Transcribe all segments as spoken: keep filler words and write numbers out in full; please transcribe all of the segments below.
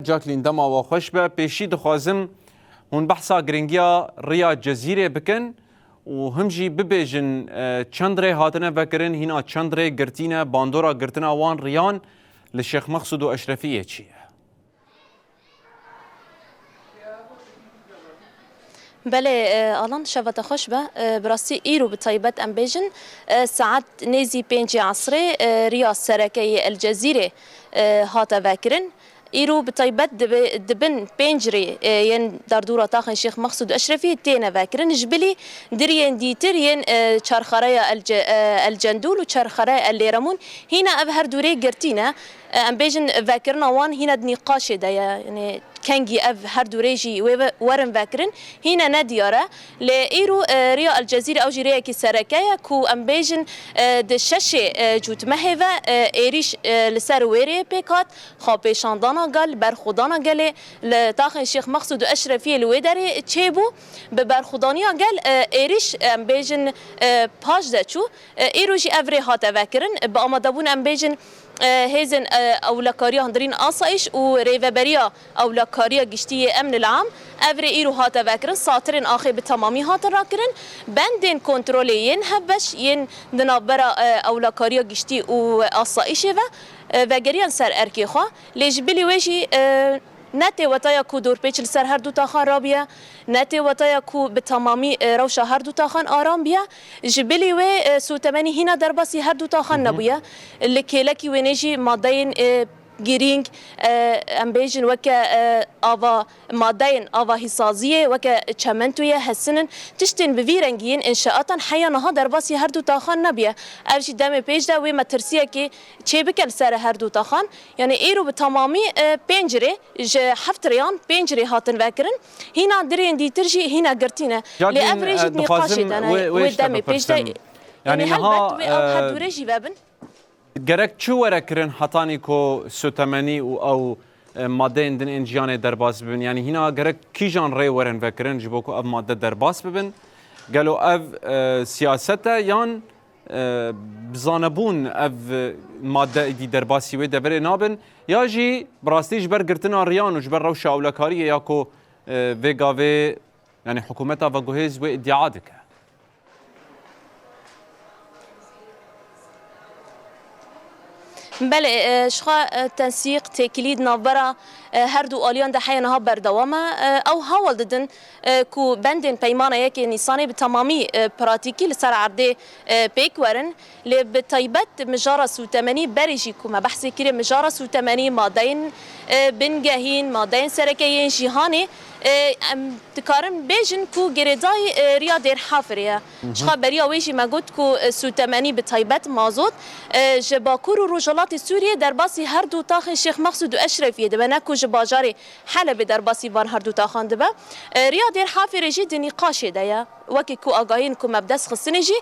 Jacqueline, dema we xweş be. Pêşî dixwazim hûn behsa giringiya riya Cezîrê bikin û him jî bibêjin, e, çend rê hatine vekirin, hîna çend rê girtîne, bandora girtina wan riyan li Şêx Mexsûd û Eşrefiyê çi ye? Belê, e, Alan, şeva te xweş be. E, bi rastî îro bi taybet em bêjin, e, saet nêzî pêncê esrê, e, riya sereke yê El Cezîrê, e, hate vekirin. Îro bi taybet dibi-, di bin pênc rê, e, yên derdora taxên Şêx Mexsûd Eşrefî têne vekirin. Ji bilî di riyên dîtir yên, e, çarxareya El Ce-, e, El Cendûl û çarxareya El Lêremûn hîna ev her du rê girtî ne. E, em bêjin vekirina wan hîna di nîqaşê de ye. Yanî kengî ev her du rê jî wê ve-, werin vekirin, hîne nediyar e. Lê îro, e, riya El Cezîrê ew jî rêyekî sereke ye ku em bêjin, e, di şeşê, e, Cûtmehê ve, e, êrîş, e, li ser wê rêyê pêk hat, xwepêşandana gel, berxwedana gelê li taxên Şêx Mexsûd û Eşrefiyê li wê derê çêbû. Bi berxwedaniya gel, e, êrîş, em bêjin, e, paş de çû. E, îro jî ev rê hate vekirin. Bi amadebûn em bêjin, e, hêzên, e, ewlekariya hundirîn asayîş û rêveberiya ewlekariya giştî yê emn il am, ev rê îro hate vekirin. Satirên axê bi temamî hatin rakirin. Bendên kontrolê yên hevbeş yên di navbera, e, ewlekariya giştî û asayîşê ve, e, vegeriyan ser erkê xwe. Lê ji bilî wê jî, e, ne tê wetaya ku dorpêç li ser her du taxan rabiye, ne tê wetaya ku bi temamî, e, rewşa her du taxan aram biye. Ji bilî wê, e, sûtemenî hîna derbasî her du taxan nebûye. Li kêlekî wênê jî madeyên, e, girîng, e, em bêjin weke, e, ava, madeyên avahîsaziyê, weke çementoyê hesin in. Tiştên bi vî rengî yên înşaatan heya niha derbasî her du taxan nebûye. Ev jî demê pêş de wê metirsiyekê çêbike li ser her du taxan. Yanî îro bi temamî, e, pênc rê ji heft rêyan pênc rê hatin vekirin. Hîna di rêyên dîtir jî hîna girtî ne. Lê ev rê jî di nîqaşê de ne. Wê demê pêş de. Yanî helbet wê ew her du rê jî vebin. Gerek çi were kirin hetanî ku sûtemenî û ew, e, madeyên din ên jiyanê derbas bibin? Yanî hîna gerek kîjan rê werin vekirin ji bo ku ev madde derbas bibin? Gelo ev, e, siyaset e yan, e, bi zanebûn ev, e, madde êdî derbasî wê deverê nabin? Ya jî bi rastî ji ber girtina riyan û ji ber rewşa ewlekariyê ya ku, e, vê gavê, yanî hikûmeta veguhêz wê îdia dike? Belê, e, ji xwe, e, tensîq, têkilî di navbera, e, her du aliyan de heye niha berdewam e. E, ew hewl didin, e, ku bendên peymana yekê Nîsanê bi temamî, e, pratîkî li ser erdê, e, pêk werin. Lê bi taybet mijara sûtemenî berê jî ku me behsê kirê, mijara sûtemenî, madeyên, e, bingehîn, madeyên sereke yên cîhanê, e, em dikarin bêjin ku girêdayî, e, riya Dêrhafirê ye. Çiqa beriya wê jî me got ku, e, sûtemenî bi taybet mazot, e, ji Bakur û Rojhilatê Sûriyê derbasî her du taxên Şêx Mexsûd û Eşrefiyê dibe, ne ku ji bajarê Helebê derbasî van her du taxan dibe. E, riya Dêrhafirê jî di nîqaşê de ye. Wekî ku agahiyên ku me bi dest xistinê jî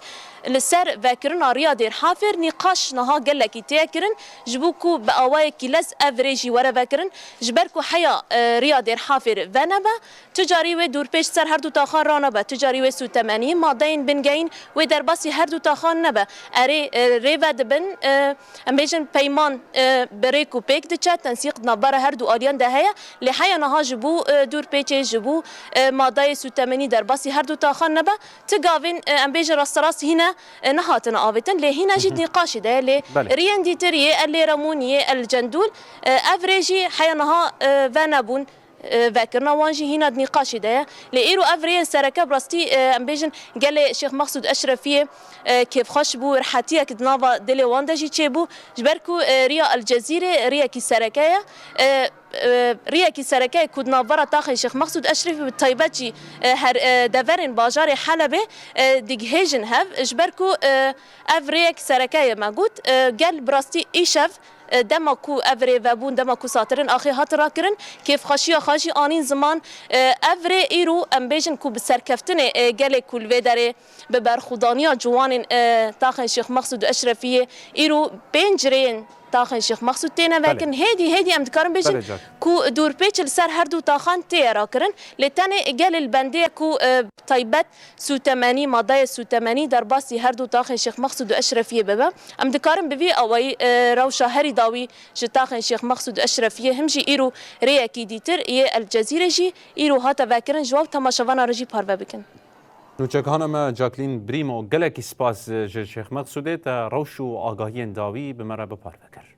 li ser vekirina riya Dêrhafir nîqaş niha gelekî tê kirin, ji bo ku bi awayekî lez ev rê jî were vekirin, ji ber ku heya, e, riya Dêrhafir venebe, tu carî wê dûrpêç ser her du taxan ranebe, tu carî wê sûtemenî, madeyên bingehîn wê derbasî her du taxan nebe. Erê, e, rê vedibin, e, em bêjin peyman, e, bi rêk û pêk diçe, tensîq di navbera her du aliyan de heye, lê heya niha ji bo, e, dûrpêçê, ji bo, e, madeyê sûtemenî derbasî her du taxan nebe, ti gavên, e, em bêjin rasterast hîne, e, nehatine avêtin, lê hîne jî di nîqaşê de ye, lê riyên dîtir yê El Lêremûn, yê El Cendûl, e, ev rê jî heya niha, e, venebûn. E, vekirina wan jî hîna di nîqaşê de ye. Lê îro ev rêyên sereke bi rastî, e, em bêjin gelê Şêx Mexsûd Eşrefiyê, e, kêfxweş bû, rehetiyek di nava dilê wan de jî çêbû. Ji ber ku, e, riya El Cezîrê riyekî sereke ye. E, e, riyekî sereke ye ku di navbera taxên Şêx Mexsûd Eşrefî bi taybet jî, e, her, e, deverên bajarê Helebê, e, digihêjin hev. Ji ber ku, e, ev rêyek sereke ye me got, e, gel bi rastî îşev, e, dema ku ev rê vebûn, dema ku satirên axê hat rakirin, kêfxweşiya xwe jî anîn ziman. E, ev rê îro em bêjin ku bi serkeftinê, e, gelê ku li vê derê bi berxwedaniya ciwanên, e, taxên Şêx Mexsûd û Eşrefiyê îro pênc rêyên Taxên Şêx Mexsûd têne vekirin. Hêdî, hêdî em dikarin bêjin ku dûrpêç li ser her du taxan têye rakirin. Lê tenê gelê li bendê ye ku, e, taybet sûtemenî, madeyê sûtemenî derbasî her du taxên Şêx Mexsûd û Eşrefiyê bibe. Em dikarin bi vî awayî, e, rewşa herî dawî ji taxên Şêx Mexsûd û Eşrefiyê him jî îro rêyekî dîtir yê El Cezîrê jî îro hate vekirin, ji we û temaşevana re jî parve bikin. Nûçekana me Jacqueline Brîmo, gelekî spas ji Şêx Mexsûdê, te rewş û agahiyên dawî bi me re bi parve kir.